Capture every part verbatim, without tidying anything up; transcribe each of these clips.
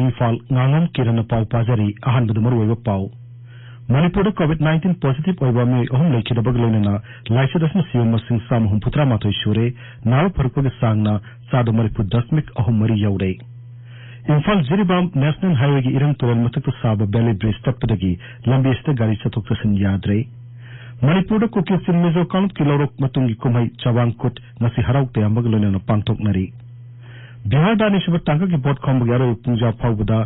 ꯏꯝꯐꯥꯜ, ꯉꯥꯉꯣꯝ ꯀꯤꯔꯟꯅ ꯄꯥꯎ ꯄꯥꯖꯔꯤ꯫ ꯑꯍꯥꯟꯕꯗ ꯃꯔꯨꯑꯣꯏꯕ ꯄꯥꯎ꯫ ꯃꯅꯤꯄꯨꯔꯗ COVID nineteen positive ꯑꯣꯏꯕ ꯃꯤꯑꯣꯏ ꯑꯍꯨꯝ ꯂꯩꯈꯤꯗꯕꯒ ꯂꯣꯏꯅꯅ ꯂꯥꯏꯆꯠ ꯑꯁꯤꯅ ꯁꯤꯕ ꯃꯁꯤꯡ ꯆꯥꯝꯃ ꯍꯨꯝꯐꯨꯇꯔꯥ ꯃꯥꯊꯣꯏ ꯁꯨꯔꯦ꯫ ꯅꯥꯕ ꯐꯔꯛꯄꯒꯤ ꯆꯥꯡꯅ ꯆꯥꯗ ꯃꯔꯤꯐꯨ ꯗꯁꯃꯤꯛ ꯑꯍꯨꯝ ꯃꯔꯤ ꯌꯧꯔꯦ꯫ ꯏꯝꯐꯥꯜ ꯖꯤꯔꯤꯕꯥꯝ ꯅꯦꯁꯅꯦꯜ ꯍꯥꯏꯋꯦꯒꯤ ꯏꯔꯪ ꯇꯨꯔꯦꯜ ꯃꯊꯛꯇ ꯁꯥꯕ ꯕꯦꯂꯤ ꯕ꯭ꯔꯤꯖ ꯇꯠꯄꯗꯒꯤ ꯂꯝꯕꯤ ꯑꯁꯤꯗ ꯒꯥꯔꯤ ꯆꯠꯊꯣꯛ ꯆꯠꯁꯤꯟ ꯌꯥꯗ꯭ꯔꯦ꯫ ꯃꯅꯤꯄꯨꯔꯗ ꯀꯨꯀꯤ ꯆꯤꯡ ꯃꯤꯖꯣ ꯀꯥꯡꯂꯨꯞꯀꯤ ꯂꯧꯔꯣꯛ ꯃꯇꯨꯡꯒꯤ ꯀꯨꯝꯍꯩ ꯆꯕꯥꯡ ꯀꯨꯠ ꯉꯁꯤ ꯍꯔꯥꯎ ꯇꯌꯥꯝꯕꯒ ꯂꯣꯏꯅꯅ ꯄꯥꯡꯊꯣꯛꯅꯔꯤ꯫ ꯕꯤꯍꯥꯔꯗ ꯑꯅꯤꯁꯨꯕ ꯇꯥꯡꯀꯛꯀꯤ ꯚꯣꯠ ꯈꯣꯝꯕꯒꯤ ꯑꯔꯣꯏꯕ ꯄꯨꯡꯖꯥ ꯐꯥꯎꯕꯗ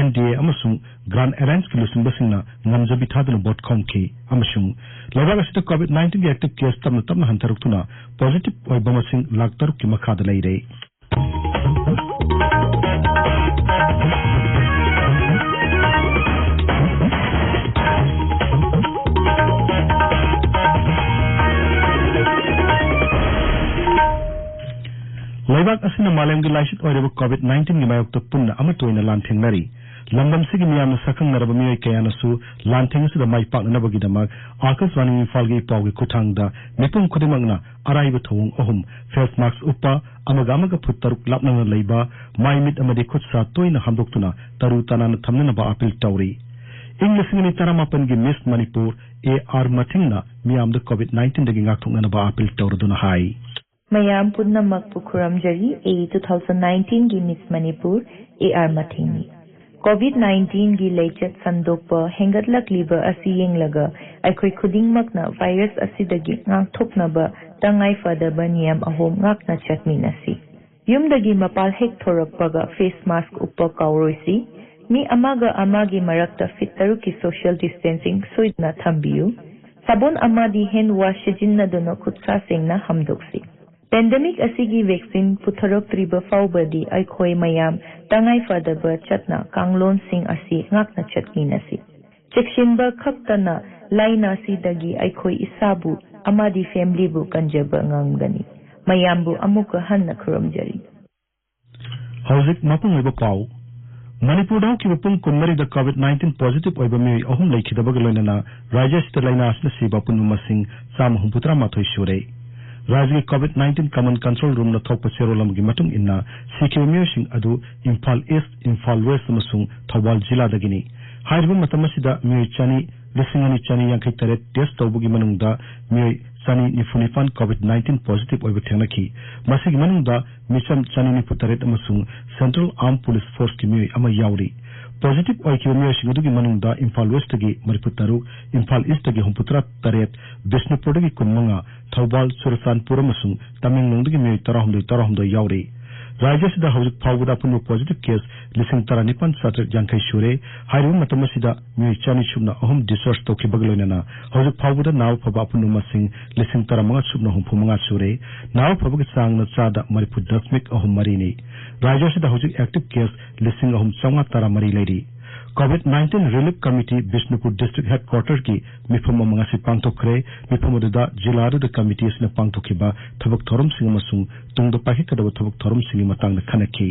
NDA ꯑꯃꯁꯨꯡ ꯒ꯭ꯔꯥꯟ ꯑꯦꯂꯥꯌꯟꯁꯀꯤ ꯂꯨꯆꯤꯡꯕꯁꯤꯡꯅ ꯉꯝꯖꯕꯤ ꯊꯥꯗꯨꯅ ꯚꯣꯠ ꯈꯣꯝꯈꯤ ꯑꯃꯁꯨꯡ ꯂꯩꯕꯥꯛ ꯑꯁꯤꯗ COVID nineteenꯒꯤ active case ꯇꯞꯅ ꯇꯞꯅ ꯍꯟꯊꯔꯛꯇꯨꯅ positive ꯑꯣꯏꯕ ꯃꯁꯤꯡ ꯂꯥꯈ ꯇꯔꯨꯛꯀꯤ ꯃꯈꯥꯗ ꯂꯩꯔꯦ꯫ ꯂꯩꯕꯥꯛ ꯑꯁꯤꯅ ꯃꯥꯂꯦꯝꯒꯤ ꯂꯥꯏꯆꯠ ꯑꯣꯏꯔꯤꯕ COVID nineteenꯒꯤ ꯃꯥꯌꯣꯛꯇ ꯄꯨꯟꯅ ꯑꯃꯠꯇ ꯑꯣꯏꯅ ꯂꯥꯟꯊꯦꯡꯅꯔꯤ꯫ ꯂꯝꯗꯝꯁꯤꯒꯤ ꯃꯤꯌꯥꯝꯅ ꯁꯛꯈꯪꯅꯔꯕ ꯃꯤꯑꯣꯏ ꯀꯌꯥꯅꯁꯨ ꯂꯥꯟꯊꯦꯡ ꯑꯁꯤꯗ ꯃꯥꯏ ꯄꯥꯛꯅꯅꯕꯒꯤꯗꯃꯛ ꯑꯥꯀꯥꯁꯕꯥꯅꯤ ꯏꯝꯐꯥꯜꯒꯤ ꯏꯄꯥꯎꯒꯤ ꯈꯨꯠꯊꯥꯡꯗ ꯃꯤꯄꯨꯝ ꯈꯨꯗꯤꯡꯃꯛꯅ ꯑꯔꯥꯏꯕ ꯊꯧꯑꯣꯡ ꯑꯍꯨꯝ, face mask ꯎꯞꯄ, ꯑꯃꯒ ꯑꯃꯒ ꯐꯨꯠ ꯇꯔꯨꯛ ꯂꯥꯞꯅꯅ ꯂꯩꯕ, ꯃꯥꯏ ꯃꯤꯠ ꯑꯃꯗꯤ ꯈꯨꯠ ꯁꯥ ꯇꯣꯏꯅ ꯍꯥꯝꯗꯣꯛꯇꯨꯅ ꯇꯔꯨ ꯇꯅꯥꯟꯅ ꯊꯝꯅꯅꯕ ꯑꯥꯄꯤꯜ ꯇꯧꯔꯤ꯫ ꯏꯪ ꯂꯤꯁꯤꯡ ꯑꯅꯤ ꯇꯔꯥꯃꯥꯄꯟꯒꯤ Miss ꯃꯅꯤꯄꯨꯔ A R ꯃꯊꯤꯡꯅ ꯃꯤꯌꯥꯝꯗ COVID nineteenꯗꯒꯤ ꯉꯥꯛꯊꯣꯛꯅꯅꯕ ꯑꯥꯄꯤꯜ ꯇꯧꯔꯗꯨꯅ ꯍꯥꯏ꯫ ꯃꯌꯥꯝ ꯄꯨꯝꯅꯃꯛꯄꯨ ꯈꯨꯔꯨꯝꯖꯔꯤ꯫ ꯑꯩ two thousand nineteenꯒꯤ Miss Manipur A R ꯃꯊꯤꯡꯅꯤ꯫ COVID nineteenꯒꯤ ꯂꯩꯆꯠ ꯁꯟꯗꯣꯛꯄ ꯍꯦꯟꯒꯠꯂꯛꯂꯤꯕ ꯑꯁꯤ ꯌꯦꯡꯂꯒ ꯑꯩꯈꯣꯏ ꯈꯨꯗꯤꯡꯃꯛꯅ virus ꯑꯁꯤꯗꯒꯤ ꯉꯥꯛꯊꯣꯛꯅꯕ ꯇꯉꯥꯏ ꯐꯗꯕ ꯅꯤꯌꯝ ꯑꯍꯨꯝ ꯉꯥꯛꯅ ꯆꯠꯃꯤꯟꯅꯁꯤ꯫ ꯌꯨꯝꯗꯒꯤ ꯃꯄꯥꯜ ꯍꯦꯛ ꯊꯣꯔꯛꯄꯒ face mask ꯎꯞꯄ ꯀꯥꯎꯔꯣꯏꯁꯤ꯫ ꯃꯤ ꯑꯃꯒ ꯑꯃꯒꯤ ꯃꯔꯛꯇ feet ꯇꯔꯨꯛꯀꯤ social distancing ꯁꯣꯏꯗꯅ ꯊꯝꯕꯤꯌꯨ꯫ ꯁꯥꯕꯣꯟ ꯑꯃꯗꯤ hand wash ꯁꯤꯖꯤꯟꯅꯗꯨꯅ ꯈꯨꯠꯁꯥ ꯁꯦꯡꯅ ꯍꯥꯝꯗꯣꯛꯁꯤ꯫ Pandemic ꯑꯁꯤꯒꯤ vaccine ꯄꯨꯊꯣꯔꯛꯇ꯭ꯔꯤꯕ ꯐꯥꯎꯕꯗꯤ ꯑꯩꯈꯣꯏ ꯃꯌꯥꯝ ꯇꯉꯥꯏ ꯐꯗꯕ ꯆꯠꯅ ꯀꯥꯡꯂꯣꯟꯁꯤꯡ ꯑꯁꯤ ꯉꯥꯛꯅ ꯆꯠꯃꯤꯟꯅꯁꯤ꯫ ꯆꯦꯛꯁꯤꯟꯕ ꯈꯛꯇꯅ ꯂꯥꯏꯅꯥꯁꯤꯗꯒꯤ ꯑꯩꯈꯣꯏ ꯏꯁꯥꯕꯨ ꯑꯃꯗꯤ familyꯕꯨ ꯀꯟꯖꯕ ꯉꯝꯒꯅꯤ꯫ ꯃꯌꯥꯝꯕꯨ ꯑꯃꯨꯛꯀ ꯍꯟꯅ ꯈꯨꯔꯨꯝꯖꯔꯤ꯫ ꯍꯧꯖꯤꯛ ꯃꯄꯨꯡ ꯑꯣꯏꯕ ꯄꯥꯎ꯫ ꯃꯅꯤꯄꯨꯔꯗ ꯍꯧꯈꯤꯕ ꯄꯨꯡ ꯀꯨꯟꯃꯔꯤꯗ COVID nineteen positive ꯑꯣꯏꯕ ꯃꯤꯑꯣꯏ ꯑꯍꯨꯝ ꯂꯩꯈꯤꯗꯕꯒ ꯂꯣꯏꯅꯅ ꯔꯥꯖ꯭ꯌ ꯑꯁꯤꯗ ꯂꯥꯏꯅꯥ ꯑꯁꯤꯅ ꯁꯤꯕ ꯑꯄꯨꯟꯕ ꯃꯁꯤꯡ ꯆꯥꯝꯃ ꯍꯨꯝꯐꯨꯇꯔꯥ ꯃꯥꯊꯣꯏ ꯁꯨꯔꯦ꯫ ꯔꯥꯖ꯭ꯌꯒꯤ COVID nineteen Common Control Roomꯅ ꯊꯣꯛꯄ ꯆꯦꯔꯣꯜ ꯑꯃꯒꯤ ꯃꯇꯨꯡ ꯏꯟꯅ, ꯁꯤꯈꯤꯕ ꯃꯤꯑꯣꯏꯁꯤꯡ ꯑꯗꯨ ꯏꯝꯐꯥꯜ ꯏꯁ꯭ꯠ, ꯏꯝꯐꯥꯜ ꯋꯦꯁ꯭ꯠ ꯑꯃꯁꯨꯡ ꯊꯧꯕꯥꯜ ꯖꯤꯂꯥꯗꯒꯤꯅꯤ꯫ ꯍꯥꯏꯔꯤꯕ ꯃꯇꯝ ꯑꯁꯤꯗ ꯃꯤꯑꯣꯏ ꯆꯅꯤ, ꯂꯤꯁꯤꯡ ꯑꯅꯤ ꯆꯅꯤ ꯌꯥꯡꯈꯩ ꯇꯔꯦꯠ ꯇꯦꯁ꯭ꯠ ꯇꯧꯕꯒꯤ ꯃꯅꯨꯡꯗ ꯃꯤꯑꯣꯏ ꯆꯅꯤ ꯅꯤꯐꯨ ꯅꯤꯄꯥꯟ COVID nineteen positive ꯑꯣꯏꯕ ꯊꯦꯡꯅꯈꯤ꯫ ꯃꯁꯤꯒꯤ ꯃꯅꯨꯡꯗ ꯃꯤꯆꯝ ꯆꯅꯤ ꯅꯤꯐꯨ ꯇꯔꯦꯠ ꯑꯃꯁꯨꯡ Central Armed Police Forceꯀꯤ ꯃꯤꯑꯣꯏ ꯑꯃ ꯌꯥꯎꯔꯤ꯫ Positive ꯑꯣꯏꯈꯤꯕ ꯃꯤꯑꯣꯏꯁꯤꯡ ꯑꯗꯨꯒꯤ ꯃꯅꯨꯡꯗ ꯏꯝꯐꯥꯜ ꯋꯦꯁ꯭ꯠꯇꯒꯤ ꯃꯔꯤꯐꯨ ꯇꯔꯨꯛ, ꯏꯝꯐꯥꯜ ꯏꯁ꯭ꯠꯇꯒꯤ ꯍꯨꯝꯐꯨꯇꯔꯥ ꯇꯔꯦꯠ, ꯕꯤꯁꯅꯨꯄꯨꯔꯗꯒꯤ ꯀꯨꯟꯃꯉꯥ, ꯊꯧꯕꯥꯜ, ꯆꯨꯔꯆꯥꯟꯄꯨꯔ ꯑꯃꯁꯨꯡ ꯇꯃꯦꯡꯂꯣꯡꯗꯒꯤ ꯃꯤꯑꯣꯏ ꯇꯔꯥꯍꯨꯝꯗꯣꯏ, ꯇꯔꯥꯍꯨꯝꯗꯣꯏ ꯌꯥꯎꯔꯤ꯫ ꯔꯥꯖ꯭ꯌ ꯑꯁꯤꯗ ꯍꯧꯖꯤꯛ ꯐꯥꯎꯕꯗ ꯑꯄꯨꯟꯕ positive case ꯂꯤꯁꯤꯡ ꯇꯔꯥꯅꯤꯄꯥꯟ ꯆꯥꯇ꯭ꯔꯦꯠ ꯌꯥꯡꯈꯩ ꯁꯨꯔꯦ꯫ ꯍꯥꯏꯔꯤꯕ ꯃꯇꯝ ꯑꯁꯤꯗ ꯃꯤꯑꯣꯏ ꯆꯅꯤ ꯁꯨꯞꯅ ꯑꯍꯨꯝ discharge ꯇꯧꯈꯤꯕꯒ ꯂꯣꯏꯅꯅ ꯍꯧꯖꯤꯛ ꯐꯥꯎꯕꯗ ꯅꯥꯕ ꯐꯕ ꯑꯄꯨꯟꯕ ꯃꯁꯤꯡ ꯂꯤꯁꯤꯡ ꯇꯔꯥꯃꯉꯥ ꯁꯨꯞꯅ ꯍꯨꯝꯐꯨ ꯃꯉꯥ ꯁꯨꯔꯦ꯫ ꯅꯥꯕ ꯐꯕꯒꯤ ꯆꯥꯡꯅ ꯆꯥꯗ ꯃꯔꯤꯐꯨ ꯗꯁꯃꯤꯛ ꯑꯍꯨꯝ ꯃꯔꯤꯅꯤ꯫ ꯔꯥꯖ꯭ꯌ ꯑꯁꯤꯗ ꯍꯧꯖꯤꯛ active case ꯂꯤꯁꯤꯡ ꯑꯍꯨꯝ ꯆꯥꯝꯃꯉꯥ ꯇꯔꯥꯃꯔꯤ ꯂꯩꯔꯤ꯫ COVID nineteen Relief Committee Bishnupur District Headquarterꯒꯤ ꯃꯤꯐꯝ ꯑꯃ ꯉꯁꯤ ꯄꯥꯡꯊꯣꯛꯈ꯭ꯔꯦ꯫ ꯃꯤꯐꯝ ꯑꯗꯨꯗ ꯖꯤꯂꯥ ꯑꯗꯨꯗ committee ꯑꯁꯤꯅ ꯄꯥꯡꯊꯣꯛꯈꯤꯕ ꯊꯕꯛ ꯊꯧꯔꯝꯁꯤꯡ ꯑꯃꯁꯨꯡ ꯇꯨꯡꯗ ꯄꯥꯏꯈꯠꯀꯗꯕ ꯊꯕꯛ ꯊꯧꯔꯝꯁꯤꯡꯒꯤ ꯃꯇꯥꯡꯗ ꯈꯟꯅꯈꯤ꯫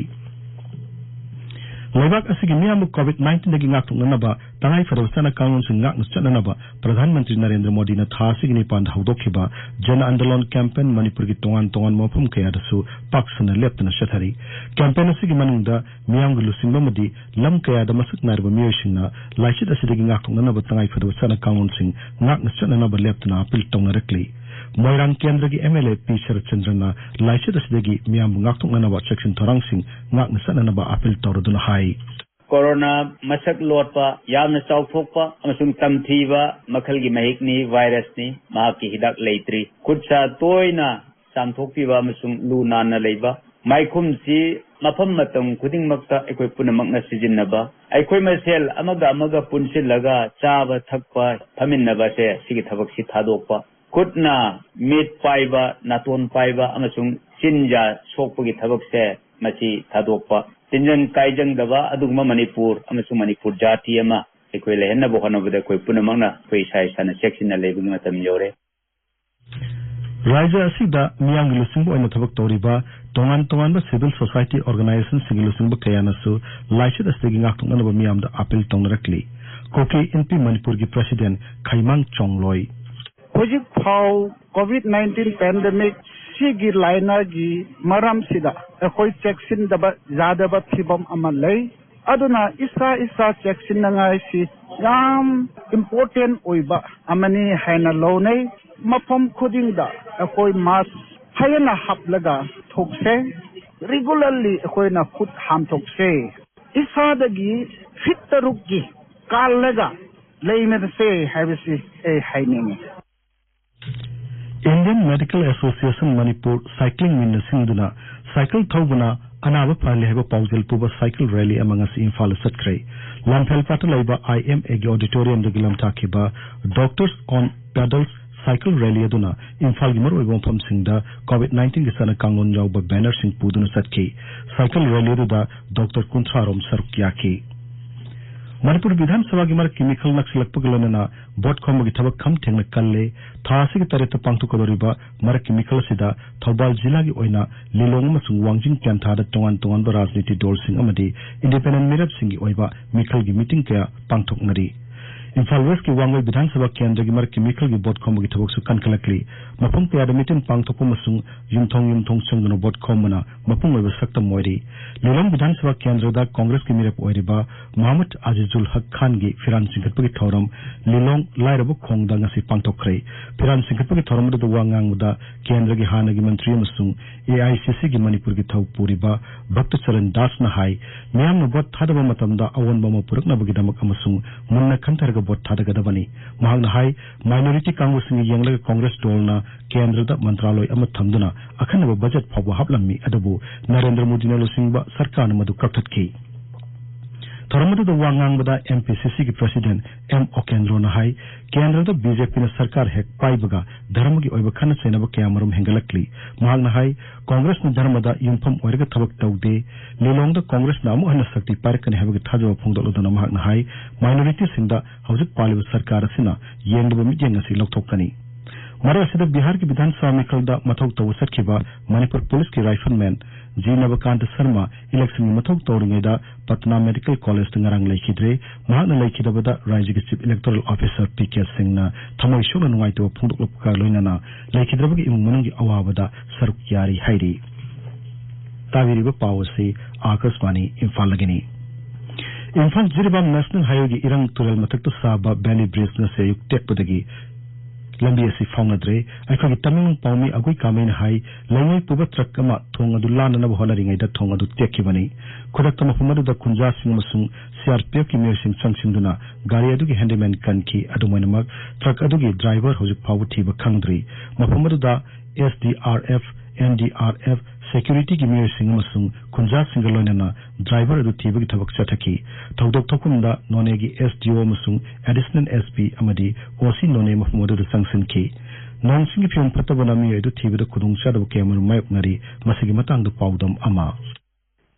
ꯂꯩꯕꯥꯛ ꯑꯁꯤꯒꯤ ꯃꯤꯌꯥꯝꯕꯨ COVID nineteenꯗꯒꯤ ꯉꯥꯛꯊꯣꯛꯅꯅꯕ ꯇꯉꯥꯏ ꯐꯗꯕ ꯆꯠꯅ ꯀꯥꯡꯂꯣꯟꯁꯤꯡ ꯉꯥꯛꯅ ꯆꯠꯅꯅꯕ ꯄ꯭ꯔꯙꯥꯟ ꯃꯟꯇ꯭ꯔꯤ ꯅꯔꯦꯟꯗ꯭ꯔ ꯃꯣꯗꯤꯅ ꯊꯥ ꯑꯁꯤꯒꯤ ꯅꯤꯄꯥꯟꯗ ꯍꯧꯗꯣꯛꯈꯤꯕ ꯖꯟ ꯑꯟꯗꯣꯂꯟ campaign ꯃꯅꯤꯄꯨꯔꯒꯤ ꯇꯣꯉꯥꯟ ꯇꯣꯉꯥꯟꯕ ꯃꯐꯝ ꯀꯌꯥꯗꯁꯨ ꯄꯥꯛ ꯁꯟꯅ ꯂꯦꯞꯇꯅ ꯆꯠꯊꯔꯤ꯫ Campaign ꯑꯁꯤꯒꯤ ꯃꯅꯨꯡꯗ ꯃꯤꯌꯥꯝꯒꯤ ꯂꯨꯆꯤꯡꯕ ꯑꯃꯗꯤ ꯂꯝ ꯀꯌꯥꯗ ꯃꯁꯛ ꯅꯥꯏꯔꯕ ꯃꯤꯑꯣꯏꯁꯤꯡꯅ ꯂꯥꯏꯆꯠ ꯑꯁꯤꯗꯒꯤ ꯉꯥꯛꯊꯣꯛꯅꯅꯕ ꯇꯉꯥꯏ ꯐꯗꯕ ꯆꯠꯅ ꯀꯥꯡꯂꯣꯟꯁꯤꯡ ꯉꯥꯛꯅ ꯆꯠꯅꯅꯕ ꯂꯦꯞꯇꯅ appeal ꯇꯧꯅꯔꯛꯂꯤ꯫ ꯃꯣꯏꯔꯥꯡ ꯀꯦꯟꯗ꯭ꯔꯒꯤ MLA ꯄꯤ ꯁꯔꯠꯆꯟꯗ꯭ꯔꯅ ꯂꯥꯏꯆꯠ ꯑꯁꯤꯗꯒꯤ ꯃꯤꯌꯥꯝꯕꯨ ꯉꯥꯛꯊꯣꯛꯅꯅꯕ ꯆꯦꯛꯁꯤꯟ ꯊꯧꯔꯥꯡꯁꯤꯡ ꯉꯥꯛꯅ ꯆꯠꯅꯅꯕ appeal ꯇꯧꯔꯗꯨꯅ ꯍꯥꯏ꯫ ꯀꯣꯔꯣꯅꯥ ꯃꯁꯛ ꯂꯣꯠꯄ, ꯌꯥꯝꯅ ꯆꯥꯎꯊꯣꯛꯄ ꯑꯃꯁꯨꯡ ꯇꯝꯊꯤꯕ ꯃꯈꯜꯒꯤ ꯃꯍꯤꯛꯅꯤ, virusꯅꯤ꯫ ꯃꯍꯥꯛꯀꯤ ꯍꯤꯗꯥꯛ ꯂꯩꯇ꯭ꯔꯤ꯫ ꯈꯨꯠ ꯁꯥ ꯇꯣꯏꯅ ꯆꯥꯝꯊꯣꯛꯄꯤꯕ ꯑꯃꯁꯨꯡ ꯂꯨ ꯅꯥꯟꯅ ꯂꯩꯕ꯫ ꯃꯥꯏꯈꯨꯝꯁꯤ ꯃꯐꯝ ꯃꯇꯝ ꯈꯨꯗꯤꯡꯃꯛꯇ ꯑꯩꯈꯣꯏ ꯄꯨꯝꯅꯃꯛꯅ ꯁꯤꯖꯤꯟꯅꯕ꯫ ꯑꯩꯈꯣꯏ ꯃꯁꯦꯜ ꯑꯃꯒ ꯑꯃꯒ ꯄꯨꯟꯁꯤꯜꯂꯒ ꯆꯥꯕ ꯊꯛꯄ ꯐꯝꯃꯤꯟꯅꯕꯁꯦ, ꯁꯤꯒꯤ ꯊꯕꯛꯁꯤ ꯊꯥꯗꯣꯛꯄ꯫ ꯈꯨꯠꯅ ꯃꯤꯠ ꯄꯥꯏꯕ, ꯅꯥꯇꯣꯟ ꯄꯥꯏꯕ ꯑꯃꯁꯨꯡ ꯆꯤꯟꯖꯥ ꯁꯣꯛꯄꯒꯤ ꯊꯕꯛꯁꯦ, ꯃꯁꯤ ꯊꯥꯗꯣꯛꯄ꯫ ꯇꯤꯟꯖꯪ ꯀꯥꯏꯖꯪꯗꯕ ꯑꯗꯨꯒꯨꯝꯕ ꯃꯅꯤꯄꯨꯔ ꯑꯃꯁꯨꯡ ꯃꯅꯤꯄꯨꯔ ꯖꯥꯇꯤ ꯑꯃ ꯑꯩꯈꯣꯏ ꯂꯩꯍꯟꯅꯕ ꯍꯣꯠꯅꯕꯗ ꯑꯩꯈꯣꯏ ꯄꯨꯝꯅꯃꯛꯅ ꯑꯩꯈꯣꯏ ꯏꯁꯥ ꯏꯁꯥꯅ ꯆꯦꯛꯁꯤꯟꯅ ꯂꯩꯕꯒꯤ ꯃꯇꯝ ꯌꯧꯔꯦ꯫ ꯔꯥꯖ꯭ꯌ ꯑꯁꯤꯗ ꯃꯤꯌꯥꯝꯒꯤ ꯂꯨꯆꯤꯡꯕ ꯑꯣꯏꯅ ꯊꯕꯛ ꯇꯧꯔꯤꯕ ꯇꯣꯉꯥꯟ ꯇꯣꯉꯥꯟꯕ civil society organizationꯁꯤꯡꯒꯤ ꯂꯨꯆꯤꯡꯕ ꯀꯌꯥꯅꯁꯨ ꯂꯥꯏꯆꯠ ꯑꯁꯤꯗꯒꯤ ꯉꯥꯛꯊꯣꯛꯅꯅꯕ ꯃꯤꯌꯥꯝꯗ appeal ꯇꯧꯅꯔꯛꯂꯤ꯫ ꯀꯨꯀꯤ ꯏꯟꯄꯤ ꯃꯅꯤꯄꯨꯔꯒꯤ president ꯈꯩꯃꯥꯡ ꯆꯣꯡꯂꯣꯏ꯫ ꯍꯧꯖꯤꯛ ꯐꯥꯎ ꯀꯣꯚꯤꯗ ꯅꯥꯏꯟꯇꯤꯟ ꯄꯦꯟꯗꯦꯃꯤꯛ ꯁꯤꯒꯤ ꯂꯥꯏꯅꯥꯒꯤ ꯃꯔꯝꯁꯤꯗ ꯑꯩꯈꯣꯏ ꯆꯦꯛꯁꯤꯟꯗꯕ ꯌꯥꯗꯕ ꯐꯤꯕꯝ ꯑꯃ ꯂꯩ꯫ ꯑꯗꯨꯅ ꯏꯁꯥ ꯏꯁꯥ ꯆꯦꯛꯁꯤꯟꯅꯉꯥꯏꯁꯤ ꯌꯥꯝ ꯏꯝꯄꯣꯔꯇꯦꯟ ꯑꯣꯏꯕ ꯑꯃꯅꯤ ꯍꯥꯏꯅ ꯂꯧꯅꯩ꯫ ꯃꯐꯝ ꯈꯨꯗꯤꯡꯗ ꯑꯩꯈꯣꯏ ꯃꯥꯁ ꯐꯖꯅ ꯍꯥꯞꯂꯒ ꯊꯣꯛꯁꯦ꯫ ꯔꯤꯒꯨꯂꯔꯂꯤ ꯑꯩꯈꯣꯏꯅ ꯈꯨꯠ ꯍꯥꯝꯊꯣꯛꯁꯦ꯫ ꯏꯁꯥꯗꯒꯤ ꯐꯤꯠ ꯇꯔꯨꯛꯀꯤ ꯀꯥꯜꯂꯒ ꯂꯩꯃꯤꯟꯅꯁꯦ ꯍꯥꯏꯕꯁꯤ ꯑꯩ ꯍꯥꯏꯅꯤꯡꯉꯤ꯫ Indian Medical Association Manipur Cycling Meetꯅ ꯁꯤꯟꯗꯨꯅ ꯁꯥꯏꯀꯜ ꯊꯧꯕꯅ ꯑꯅꯥꯕ ꯐꯍꯜꯂꯤ ꯍꯥꯏꯕ ꯄꯥꯎꯖꯦꯜ ꯄꯨꯕ ꯁꯥꯏꯀꯜ ꯔꯦꯂꯤ ꯑꯃ ꯉꯁꯤ ꯏꯝꯐꯥꯜꯗ ꯆꯠꯈ꯭ꯔꯦ꯫ ꯂꯝꯐꯦꯜꯄꯥꯠꯇ ꯂꯩꯕ IMAꯒꯤ auditoriumꯗꯒꯤ ꯂꯝꯊꯥꯈꯤꯕ Doctors on Pedals cycle rally ꯑꯗꯨꯅ ꯏꯝꯐꯥꯜꯒꯤ ꯃꯔꯨꯑꯣꯏꯕ ꯃꯐꯝꯁꯤꯡꯗ ꯀꯣꯚꯤꯗ ꯅꯥꯏꯟꯇꯤꯟꯒꯤ ꯆꯠꯅ ꯀꯥꯡꯂꯣꯟ ꯌꯥꯎꯕ ꯕꯦꯅꯔꯁꯤꯡ ꯄꯨꯗꯨꯅ ꯆꯠꯈꯤ꯫ ꯁꯥꯏꯀꯜ ꯔꯦꯂꯤ ꯑꯗꯨꯗ ꯗꯣꯛꯇꯔ ꯀꯨꯟꯊ꯭ꯔꯥ ꯔꯣꯝ ꯁꯔꯨꯛ ꯌꯥꯈꯤ꯫ ꯃꯅꯤꯄꯨꯔ ꯕꯤꯙꯥꯟ ꯁꯚꯥꯒꯤ ꯃꯔꯛꯀꯤ ꯃꯤꯈꯜ ꯅꯛꯁꯤꯜꯂꯛꯄꯒ ꯂꯣꯏꯅꯅ ꯚꯣꯠ ꯈꯣꯝꯕꯒꯤ ꯊꯕꯛ ꯈꯝ ꯊꯦꯡꯅ ꯀꯜꯂꯦ꯫ ꯊꯥ ꯑꯁꯤꯒꯤ ꯇꯔꯦꯠꯇ ꯄꯥꯡꯊꯣꯛꯀꯗꯧꯔꯤꯕ ꯃꯔꯛꯀꯤ ꯃꯤꯈꯜ ꯑꯁꯤꯗ ꯊꯧꯕꯥꯜ ꯖꯤꯂꯥꯒꯤ ꯑꯣꯏꯅ ꯂꯤꯂꯣꯡ ꯑꯃꯁꯨꯡ ꯋꯥꯡꯖꯤꯡ ꯇꯦꯟꯊꯥꯗ ꯇꯣꯉꯥꯟ ꯇꯣꯉꯥꯟꯕ ꯔꯥꯖꯅꯤꯇꯤ ꯗꯜꯁꯤꯡ ꯑꯃꯗꯤ ꯏꯟꯗꯤꯄꯦꯟꯗꯦꯟ ꯃꯤꯔꯦꯞꯁꯤꯡꯒꯤ ꯑꯣꯏꯕ ꯃꯤꯈꯜꯒꯤ ꯃꯤꯇꯤꯡ ꯀꯌꯥ ꯄꯥꯡꯊꯣꯛꯅꯔꯤ꯫ ꯏꯝꯐꯥꯜ ꯋꯦꯁꯀꯤ ꯋꯥꯡꯂꯣꯏ ꯕꯤꯙꯥꯟ ꯁꯚꯥ ꯀꯦꯟꯗ꯭ꯔꯒꯤ ꯃꯔꯛꯀꯤ ꯃꯤꯈꯜꯒꯤ ꯚꯣꯠ ꯈꯣꯝꯕꯒꯤ ꯊꯕꯛꯁꯨ ꯀꯟꯈꯠꯂꯛꯂꯤ꯫ ꯃꯐꯝ ꯀꯌꯥꯗ ꯃꯤꯇꯤꯡ ꯄꯥꯡꯊꯣꯛꯄ ꯑꯃꯁꯨꯡ ꯌꯨꯝꯊꯣꯡ ꯌꯨꯝꯊꯣꯡ ꯆꯪꯗꯨꯅ ꯚꯣꯠ ꯈꯣꯝꯕꯅ ꯃꯄꯨꯡ ꯑꯣꯏꯕ ꯁꯛꯇꯝ ꯑꯣꯏꯔꯤ꯫ ꯂꯤꯂꯣꯡ ꯕꯤꯙꯥꯟ ꯁꯚꯥ ꯀꯦꯟꯗ꯭ꯔꯗ ꯀꯣꯡꯒ꯭ꯔꯦꯁꯀꯤ ꯃꯤꯔꯦꯞ ꯑꯣꯏꯔꯤꯕ ꯃꯨꯍꯝꯃꯗ ꯑꯖꯤꯖꯨꯜ ꯍꯛ ꯈꯥꯟꯒꯤ ꯐꯤꯔꯥꯟ ꯆꯤꯡꯈꯠꯄꯒꯤ ꯊꯧꯔꯝ ꯂꯤꯂꯣꯡ ꯂꯥꯏꯔꯕ ꯈꯣꯡꯗ ꯉꯁꯤ ꯄꯥꯡꯊꯣꯛꯈ꯭ꯔꯦ꯫ ꯐꯤꯔꯥꯟ ꯆꯤꯡꯈꯠꯄꯒꯤ ꯊꯧꯔꯝ ꯑꯗꯨꯗ ꯋꯥ ꯉꯥꯡꯕꯗ ꯀꯦꯟꯗ꯭ꯔꯒꯤ ꯍꯥꯟꯅꯒꯤ ꯃꯟꯇ꯭ꯔꯤ ꯑꯃꯁꯨꯡ AICCꯒꯤ ꯃꯅꯤꯄꯨꯔꯒꯤ ꯊꯧ ꯄꯨꯔꯤꯕ ꯚꯛꯇ ꯆꯔꯟ ꯗꯥꯁꯅ ꯍꯥꯏ, ꯃꯤꯌꯥꯝꯅ ꯚꯣꯠ ꯊꯥꯗꯕ ꯃꯇꯝꯗ ꯑꯑꯣꯟꯕ ꯑꯃ ꯄꯨꯔꯛꯅꯕꯒꯤꯗꯃꯛ ꯑꯃꯁꯨꯡ ꯃꯨꯟꯅ ꯈꯟꯊꯔꯒ ꯚꯣꯠ ꯊꯥꯗꯒꯗꯕꯅꯤ꯫ ꯃꯍꯥꯛꯅ ꯍꯥꯏ, ꯃꯥꯏꯅꯣꯔꯤꯇꯤ ꯀꯥꯡꯕꯨꯁꯤꯡꯒꯤ ꯌꯦꯡꯂꯒ ꯀꯣꯡꯒ꯭ꯔꯦꯁ ꯗꯜꯅ ꯀꯦꯟꯗ꯭ꯔꯗ ꯃꯟꯇ꯭ꯔꯥꯂꯣꯏ ꯑꯃ ꯊꯝꯗꯨꯅ ꯑꯈꯟꯅꯕ ꯕꯖꯦꯠ ꯐꯥꯎꯕ ꯍꯥꯞꯂꯝꯃꯤ, ꯑꯗꯨꯕꯨ ꯅꯔꯦꯟꯗ꯭ꯔ ꯃꯣꯗꯤꯅ ꯂꯨꯆꯤꯡꯕ ꯁꯔꯀꯥꯔꯅ ꯃꯗꯨ ꯀꯛꯊꯠꯈꯤ꯫ ꯊꯧꯔꯝ ꯑꯗꯨꯗ ꯋꯥ ꯉꯥꯡꯕꯗ MPCCꯒꯤ president M ꯑꯣꯀꯦꯟꯗ꯭ꯔꯣꯅ ꯍꯥꯏ, ꯀꯦꯟꯗ꯭ꯔꯗ BJPꯅ ꯁꯔꯀꯥꯔ ꯍꯦꯛ ꯄꯥꯏꯕꯒ ꯙꯔꯃꯒꯤ ꯑꯣꯏꯕ ꯈꯠꯅ ꯆꯩꯅꯕ ꯀꯌꯥꯃꯔꯨꯝ ꯍꯦꯟꯒꯠꯂꯛꯂꯤ꯫ ꯃꯍꯥꯛꯅ ꯍꯥꯏ, ꯀꯣꯡꯒ꯭ꯔꯦꯁꯅ ꯙꯔꯃꯗ ꯌꯨꯝꯐꯝ ꯑꯣꯏꯔꯒ ꯊꯕꯛ ꯇꯧꯗꯦ꯫ ꯂꯤꯂꯣꯡꯗ ꯀꯣꯡꯒ꯭ꯔꯦꯁꯅ ꯑꯃꯨꯛ ꯍꯟꯅ ꯁꯛꯇꯤ ꯄꯥꯏꯔꯛꯀꯅꯤ ꯍꯥꯏꯕꯒꯤ ꯊꯥꯖꯕ ꯐꯣꯡꯗꯣꯛꯂꯗꯨꯅ ꯃꯍꯥꯛꯅ ꯍꯥꯏ, ꯃꯥꯏꯅꯣꯔꯤꯇꯤꯁꯤꯡꯗ ꯍꯧꯖꯤꯛ ꯄꯥꯜꯂꯤꯕ ꯁꯔꯀꯥꯔ ꯑꯁꯤꯅ ꯌꯦꯡꯗꯕ ꯃꯤꯠꯌꯦꯡ ꯑꯁꯤ ꯂꯧꯊꯣꯛꯀꯅꯤ꯫ ꯃꯔꯛ ꯑꯁꯤꯗ ꯕꯤꯍꯥꯔꯒꯤ ꯕꯤꯙꯥꯟ ꯁꯚꯥ ꯃꯤꯈꯜꯗ ꯃꯊꯧ ꯇꯧꯕ ꯆꯠꯈꯤꯕ ꯃꯅꯤꯄꯨꯔ ꯄꯨꯂꯤꯁꯀꯤ rifleman ꯖꯤ ꯅꯕꯀꯥꯟꯇ ꯁꯔꯃ election ꯒꯤ ꯃꯊꯧ ꯇꯧꯔꯤꯉꯩꯗ ꯄꯠꯅꯥ medical college ꯇ ꯉꯔꯥꯡ ꯂꯩꯈꯤꯗ꯭ꯔꯦ꯫ ꯃꯍꯥꯛꯅ ꯂꯩꯈꯤꯗꯕꯗ ꯔꯥꯖ꯭ꯌꯒꯤ chief electoral officer P K ꯁꯤꯡꯅ ꯊꯃꯣꯏ ꯁꯣꯛꯅ ꯅꯨꯡꯉꯥꯏꯇꯕ ꯐꯣꯡꯗꯣꯛꯂꯛꯄꯒ ꯂꯣꯏꯅꯅ ꯂꯩꯈꯤꯗ꯭ꯔꯕꯒꯤ ꯏꯃꯨꯡ ꯃꯅꯨꯡꯒꯤ ꯑꯋꯥꯕꯗ ꯁꯔꯨꯛ ꯌꯥꯔꯤ ꯍꯥꯏꯔꯤ꯫ ꯇꯥꯕꯤꯔꯤꯕ ꯄꯥꯎ ꯑꯁꯤ ꯑꯥꯀꯥꯁꯕꯥꯅꯤ ꯏꯝꯐꯥꯜꯗꯒꯤꯅꯤ꯫ ꯏꯝꯐꯥꯜ ꯖꯤꯔꯤꯕꯥꯝ National Highway ꯒꯤ ꯏꯔꯪ ꯇꯨꯔꯦꯜ ꯃꯊꯛꯇ ꯁꯥꯕ Bailey Bridge ꯉꯁꯤ ꯑꯌꯨꯛ ꯇꯦꯛꯄꯗꯒꯤ ꯂꯝꯕꯤ ꯑꯁꯤ ꯐꯥꯎꯅꯗ꯭ꯔꯦ꯫ ꯑꯩꯈꯣꯏꯒꯤ ꯇꯃꯦꯡꯂꯣꯡ ꯄꯥꯎꯃꯤ ꯑꯒꯨꯏ ꯀꯥꯃꯩꯅ ꯍꯥꯏ, ꯂꯩꯉꯣꯏ ꯄꯨꯕ ꯇ꯭ꯔꯛ ꯑꯃ ꯊꯣꯡ ꯑꯗꯨ ꯂꯥꯟꯅꯅꯕ ꯍꯣꯠꯅꯔꯤꯉꯩꯗ ꯊꯣꯡ ꯑꯗꯨ ꯇꯦꯛꯈꯤꯕꯅꯤ꯫ ꯈꯨꯗꯛꯇ ꯃꯐꯝ ꯑꯗꯨꯗ ꯈꯨꯟꯖꯥꯁꯤꯡ ꯑꯃꯁꯨꯡ ꯁꯤ ꯑꯥꯔ ꯄꯤ ꯑꯦꯐꯀꯤ ꯃꯤꯑꯣꯏꯁꯤꯡ ꯆꯪꯁꯤꯟꯗꯨꯅ ꯒꯥꯔꯤ ꯑꯗꯨꯒꯤ handyman ꯀꯟꯈꯤ꯫ ꯑꯗꯨꯝ ꯑꯣꯏꯅꯃꯛ, ꯇ꯭ꯔꯛ ꯑꯗꯨꯒꯤ driver ꯍꯧꯖꯤꯛ ꯐꯥꯎꯕ ꯊꯤꯕ ꯈꯪꯗ꯭ꯔꯤ꯫ ꯃꯐꯝ ꯑꯗꯨꯗ S D R F, N D R F, security ꯒꯤ ꯃꯤꯑꯣꯏꯁꯤꯡ ꯑꯃꯁꯨꯡ ꯈꯨꯟꯖꯥꯁꯤꯡꯒ ꯂꯣꯏꯅꯅ driver ꯑꯗꯨ ꯊꯤꯕꯒꯤ ꯊꯕꯛ ꯆꯠꯊꯈꯤ꯫ ꯊꯧꯗꯣꯛ ꯊꯣꯛꯐꯝꯗ ꯅꯣꯅꯦꯒꯤ ꯑꯦꯁ ꯗꯤ ꯑꯣ ꯑꯃꯁꯨꯡ additional ꯑꯦꯁ ꯄꯤ ꯑꯃꯗꯤ ꯑꯣ ꯁꯤ ꯅꯣꯅꯦ ꯃꯐꯝ ꯑꯗꯨꯗ ꯆꯪꯁꯤꯟꯈꯤ꯫ ꯅꯣꯡ ꯆꯤꯡꯒꯤ ꯐꯤꯕꯝ ꯐꯠꯇꯕꯅ ꯃꯤꯑꯣꯏ ꯑꯗꯨ ꯊꯤꯕꯗ ꯈꯨꯗꯣꯡꯆꯥꯗꯕ ꯀꯌꯥ ꯑꯃꯔꯣꯝ ꯃꯥꯌꯣꯛꯅꯔꯤ꯫ ꯃꯁꯤꯒꯤ ꯃꯇꯥꯡꯗ ꯄꯥꯎꯗꯝ ꯑꯃ꯫